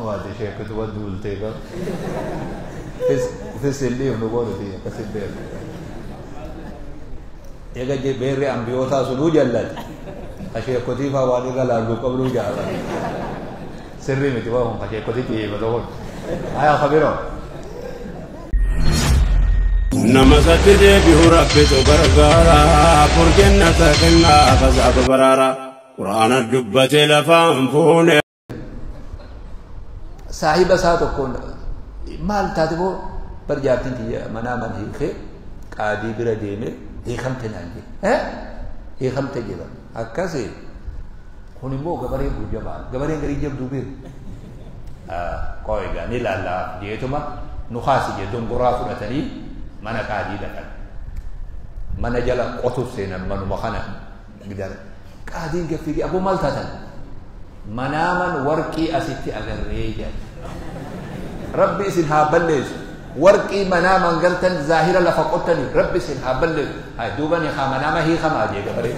Waati sheekitu waan duultee qaba. Ufis hin dhiifnu goonuti akkasin beeku. Eega beerri ambiyootaa sunuu jallate. Asheekotii faa waan irra laalluu qabnuu jaala. Sirrii miti waa kun asheekotii xiyyeeffata kun. Aya kabiroo. Nama isatti deebi'u Rabbitu gargaara. Furjannata kennaa fasaaba baraara. Quraana dubbatee lafaan fuune. Saahiba isaa tokkoon maal taate boo bar jaartiin tiyya manaa man hiikee qaadii bira deemee hiikamte naan jedhe. Hiikamte jedha. Akkasi kun immoo gabareen kun jabaa gabareen garii jabduu beeku. Qoo egaa ni ilaallaa jeetuma nu kaasi jee dongoraa fudhatanii mana qaadii dhaqan. Mana jala qotuuf seenan manuma kana gidara. Qaadiin gaffiigee aboo maal taatan? Manaaman warqii asitti agarree jedhe. Rabbi isin haa balleessu. Warqii manaaman galtan zaahira lafa qottanii rabbi isin haa balleessu. Haa duuba ni haa manaama hiikamaa jee gabaree.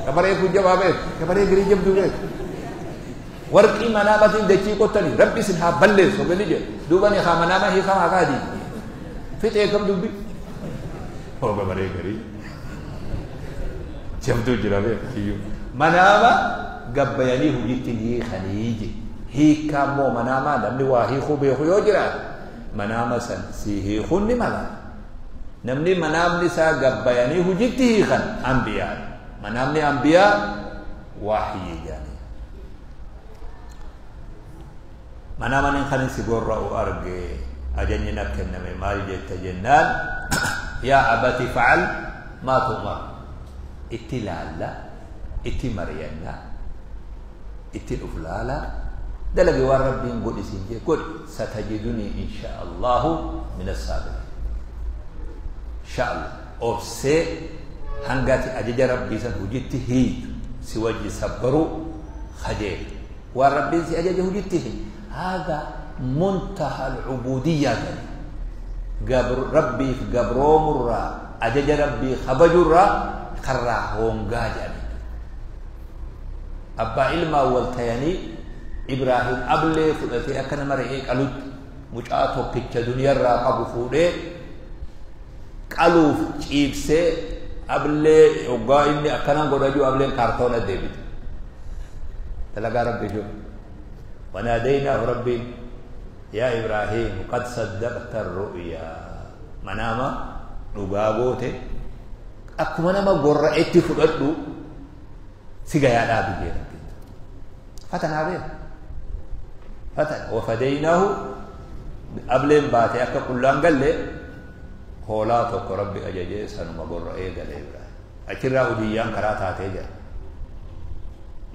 Gabaree kun jabaa beeku. Gabaree garii jabduu beeku. Warqii manaamatiin dachii qottanii rabbi isin haa balleessu gadi jedhe. Duuba ni haa manaama hiikamaa kaadii. Fixee kam dubbi? Oo gabaree garii. Jabduu jira beeku. Manaama gabbayanii hojiitti hiikanii je. Hiikkaa immoo manaamaa namni waa hiikuu beeku yoo jiraate manaama san si hiikuun ni mala. Namni manaamni isaa gabbayanii hojiitti hiikan ambiyaa. Manaamni ambiyaa wahyii jedhanii. Manaama kan si gorra'u arge ajajni na kenname maal jetta jennaan yaa abati facal maa tu'mar. Itti laalla, itti mari'anna, itti dhuf laala, dalage waan rabbiin godhi siin jee godhi satajidunii insha Allahu min as-saabiriin. Insha Allah obsee hanga ati ajaja rabbii san hojiitti hiitu si wajji sabbaruu kajeelu. Waan rabbiin si ajaja hojiitti hiitu. Haga muntaha al-ubudiyyaa jedhani. Rabbiif gabroomurraa ajaja rabbii kabajurraa karraa hongaa jedhani. Abbaa ilmaa wal tayanii Ibraahim ablee fudhatee akka nama re'ee qalutti mucaa tokkicha duniyarraa qabu fuudhee qaluuf ciibsee ablee hoggaa inni akkanan godha jiru ableen kaartoona deebite. Dalagaa rabbi jiru. Wanaadaynaahu rabbiin yaa Ibraahim qad saddaqta ru'yaa manaama dhugaa goote akkuma nama gorra'etti fudhadhu si gayaa dhaabi jee rabbiin. Fatanaa beeku. Fatan wafadaynaahu ableen baatee akka qullaan galle hoolaa tokko rabbi ajajee sanuma gorra'ee galee Ibraahim. Achirraa udiyyaan karaa taatee jira.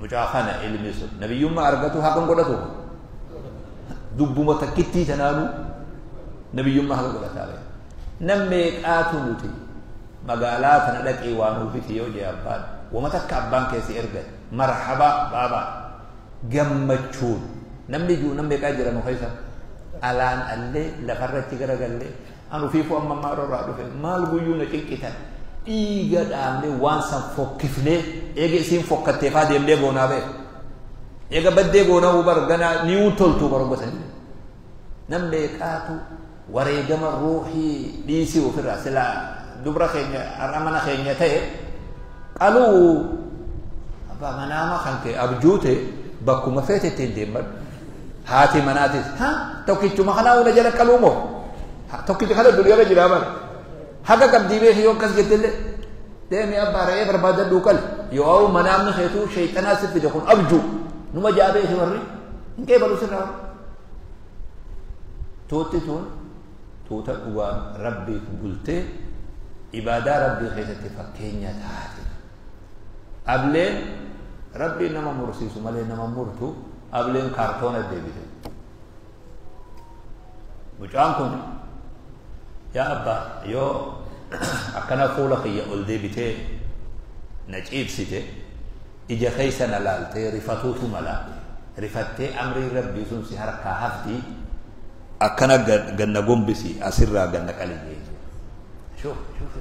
Mucaa kana ilmi sun nabiyyummaa argatu haqan godhatu. Dubbuma takkittii tanaanuu nabiyyummaa haqa godhataa beeku. Nam meeqaatu nuti magaalaa tana dhaqee waa nuu biti yoo jee abbaan wama takka abbaan keessi ergate marhabaa baabaa gammachuun namni jiru nam meeqaa jira nu keessa alaan allee lafarratti garagallee an ufiifuu amma ammaa irraa dhufe maal guyyuu na cinqitan dhiiga dhaabnee waan san fokkifnee eega isiin fokkattee faa deemnee goonaa beeku eega baddee goonaa bar ganaa ni'uu toltuu bar gosanii nam meeqaatu wareegama ruuxii dhiisii ofirraa silaa dubra keenya har'a mana keenya ta'e qaluu abbaa manaama kan kee abjuute bakkuma feete ittiin deemmadhu. Haati manaatis ha tokkichuma kanaa hunda jala qaluu moo tokkicha kana duniyaa jira bara haga qabdii beeki yoo akkas jettellee deemi abbaa re'ee barbaadadhuu qali yoo manaamni keetuu sheexanaa si fide kun abjuu numa jaa beeki warri hin qeebalu sirraa tuutti tun tuuta dhugaan rabbiif bultee ibaadaa rabbii keessatti fakkeenya taate. Ableen rabbiin nama mursiisu malee nama murtu ableen kaartoona deebite. Mucaan kun yaa abbaa yoo akkana fuula kiyya ol deebitee na ciibsite ija keessa na laaltee rifatuutu mala rifattee amrii rabbii sun si harkaa hafti akkana ganna gombisi asirraa ganna qali jee. Shuf shuf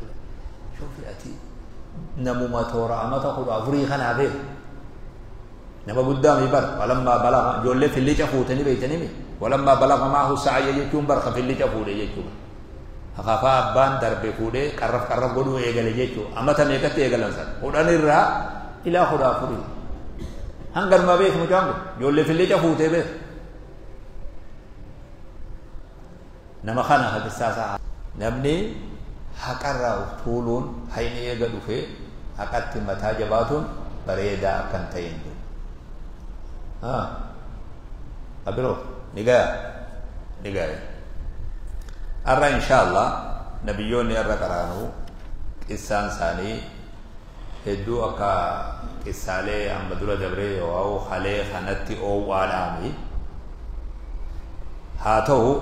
shuf ati namuma toora amata 14 kanaa beeku. Nama guddaa mi bar walammaa balaga ijoollee fillica fuutanii beeytanii mi walammaa balaga maahu sa'aya jechuun bar ka fillica fuudhe jechuudha. Hakaafaa abbaan darbe fuudhee qarraf qarraf godhuu eegale jechuudha. Amata meeqatti eegalan sana 10 irraa ilaa 14. Hanganumaa beeku mucaan kun ijoollee fillica fuutee beeku. Nama kana haqissaasaa namni haqarraa of tuuluun hayni eega dhufee haqatti mataa jabaatuun bareedaa akka hin ta'in jiru. Abiroo ni gaya ni gaya. Har'a inshaallah nabiyyoonni har'a qaraanu qissaan isaanii hedduu akka qissaalee amma dura dabree yoo halee kanatti oowwaadhaami. Haa ta'u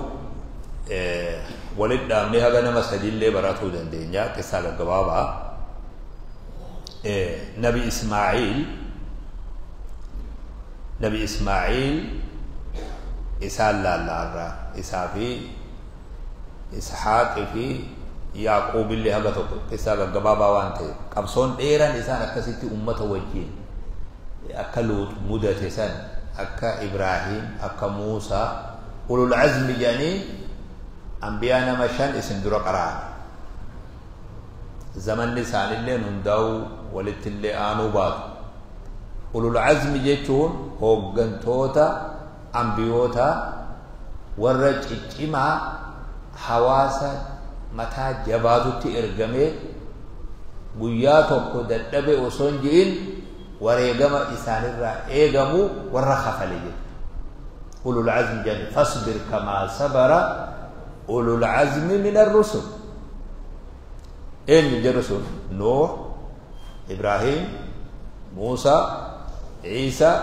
walitti dhaabnee haga nama sadiillee baratuu dandeenya qissaa gaggabaabaa. Nabi Ismaa'iil Nabi Ismaa'iil isaan laalla har'a isaa fi Ishaaqii fi Yaaquub illee haga tokko qissaa gaggabaabaa waan ta'eef qabsoon dheeraan isaan akkasitti ummata wajjin akka Luut mudate san akka Ibraahim akka Muusaa ulul azmi jedhanii anbiyaa nama 5 isin dura qara'an. Zamanni isaanilleen hundaa'uu walittillee aanuu baatu. Ulul azmi jechuun hooggantoota ambiyoota warra ciccimaa hawaasa mataa jabaatutti ergamee guyyaa tokko dadhabe osoo hin ji'in wareegama isaanirraa eegamu warra kafale jechuudha. Ulul azmi jedhani fasbir kamaa sabara ulul azmi min ar-rusul. Eenyu jedhu sun Nuuh, Ibraahim, Muusaa, Iisaa,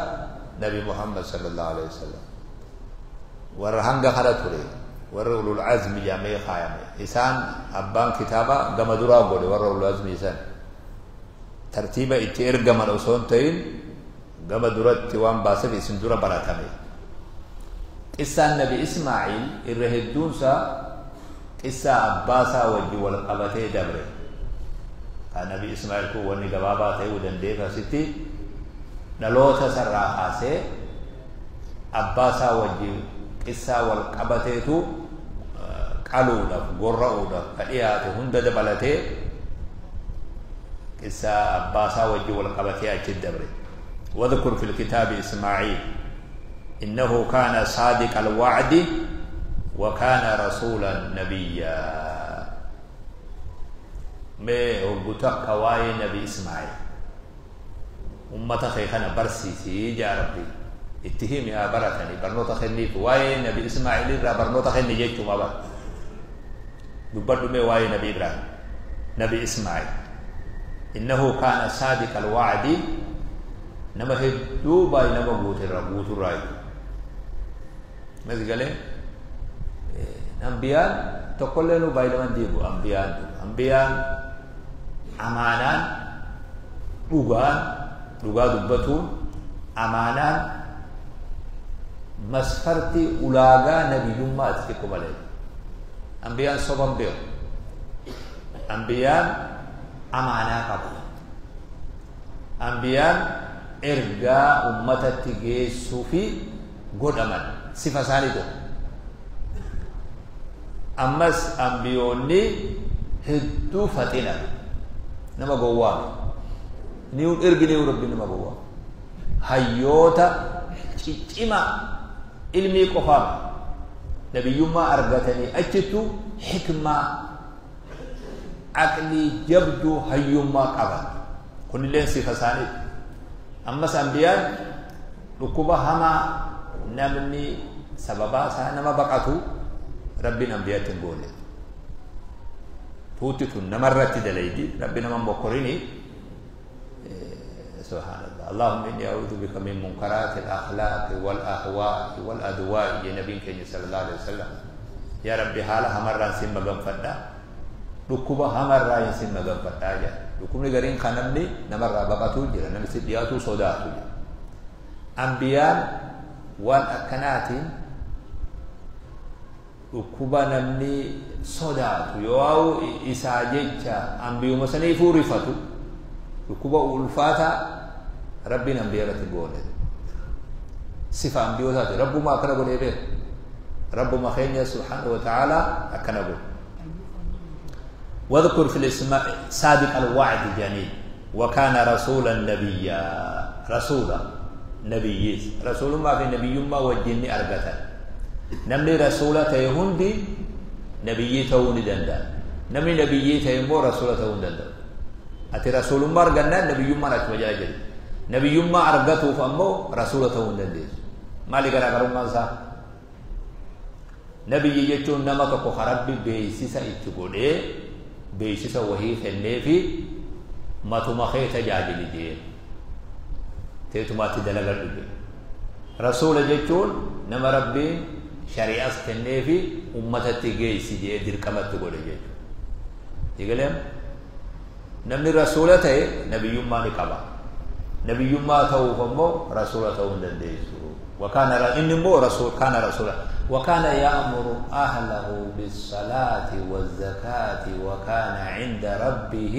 Nabi Muhammad sallallahu alaihi wasallam. Warra hanga kana ture warra ulul azmi jedhamee kaayame. Isaan abbaan kitaaba gama duraa godhe warra ulul azmi san. Tartiiba itti ergaman osoo hin ta'in gama duratti waan baaseef isin dura baratame. Qissaan Nabi Ismaa'iil irra hedduunsaa qissaa abbaasaa wajji wal qabatee dabre. Kan Nabi Ismaa'il kun wanni gabaabaa ta'uu danda'eef asitti dhaloota sarraa kaasee abbaasaa wajji qissaa wal qabateetu qaluudhaaf gorra'uudhaaf ka dhiyaate hunda dabalatee qissaa abbaasaa wajji wal qabatee achi dabre. Wadhkur fil kitaabi Ismaa'iil innahu kaana saadiqa alwa'di wa kaana rasuulan nabiyyaa. Mee hoggu takka waa'ee Nabi Ismaa'il ummata kee kana barsiisii jaa Rabbi itti himi haa baratanii barnoota kenniif waa'ee Nabi Ismaa'il irraa barnoota kenni jechuuma bara dubbadhu mee waa'ee Nabi Ibraahim Nabi Ismaa'il innahu kaana saadiqa alwa'di nama hedduu baay'ee nama guuterra guuturraa jechuudha. Masgalee ambiyaan tokkollee nu baay'ee nama diigu ambiyaan ambiyaan amaanaan dhugaan dhugaa dubbatuun amaanaan masfartii ulaagaa nabiyyummaati xiqqoo malee. Ambiyaan soban beeku. Ambiyaan amaanaa qabu. Ambiyaan ergaa ummatatti geessuu fi godhaman sifa isaanii tokko. Ammas ambiyoonni hedduu faxina nama gowwaa ni erginee rabbi nama gowwaa hayyoota ciccimaa ilmii qofaaf nabiyyummaa argatanii achittu hikmaa aqlii jabduu hayyummaa qaban kunilleen sifa isaaniiti. Ammas ambiyaan dhukkuba hamaa namni sababaa isaa nama baqatu rabbiin ambiyaatti hin goone. Tuutti tun namarratti dalaydi rabbi nama mokkorini. Subhanallah. Allahumma inni a'udhu bika min munkarati al-akhlaqi wal ahwa'i wal adwa'i ya nabiin keenya sallallahu alaihi wasallam. Ya Rabbi haala hamarraan sin maganfadha. Dhukkuba hamarraa sin maganfadha jedha. Dhukkubni gariin kan namni namarraa baqatu jira namni si dhiyaatu sodaatu jira. Ambiyaan waan akkanaatiin dhukkuba namni sodaatu yoo isaa jecha ambiyuma saniifuu rifatu dhukkuba ulfaataa rabbiin ambiyaa irratti goone. Sifa ambiyootaati. Rabbuma akkana godhee beeku. Rabbuma keenya subhaanahu wa ta'ala akkana godhe. واذكر في الاسماء صادق الوعد جنين وكان رسولا نبيا رسولا نبيس رسول ما في نبي ما وجن أرجتا نمني رسولة تيهندي نبي توني دندا نمني نبي تيمو رسولة تون دندا أتي رسول ما أرجنا نبي ما رك مجاجل نبي ما أرجته فأمو رسولة تون دندا مالك أنا كرم ما نبي يجون نما تكو خرب بيسيسا إتقوله beeksisa wahii kenneefi matuma kee tajaajili jeen teetumaatti dalagadhu jee. Rasuula jechuun nama Rabbiin shari'as kenneefi ummatatti geessi jee dirqamatti godhe jechuudha. Digaleen namni rasuula ta'e nabiyyummaa ni qaba. Nabiyyummaa ta'uuf ammoo rasuula ta'uu hin dandeessu. Wakaana inni immoo rasuul kaana rasuula. وكان يأمر أهله بالصلاة والزكاة وكان عند ربه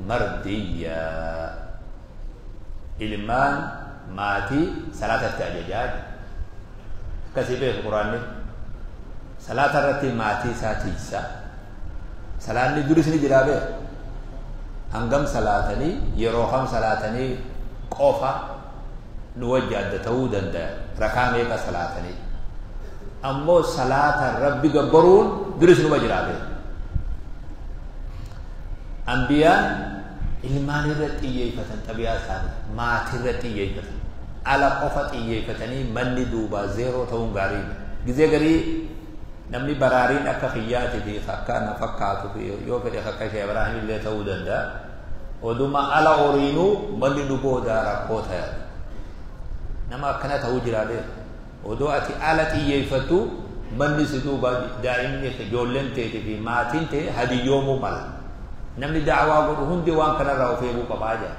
مرضيا. إلمان ماتي صلاة التأججات كسبه القرآن صلاة الرتي ماتي ساتيسا صلاة ندرس نجرابه هنغم صلاتني يروحم صلاتني قوفا نوجه دتودا ركاميك صلاتني ammoo salaata rabbi gabbaruun duris numa jiraate. Ambiyaan ilmaan irra xiyyeeffatan xabiyaa isaanii maatii irra xiyyeeffatan ala qofa xiyyeeffatanii manni duubaa zeeroo ta'uun gaarii. Gizee garii namni baraariin akka kiyyaatii fi akka na fakkaatu fi yoo fedhe akka ishee Ibraahim illee ta'uu danda'a. Oduma ala horiinuu manni nu boodaa rakkoo ta'a. Nama akkana ta'uu jiraate. Odoo ati ala xiyyeeffattu manni si duuba daa'imni ijoolleen teetii fi maatiin ta'e hadiyyoomuu mala. Namni da'awaa godhu hundi waan kanarraa of eeguu qabaa jira.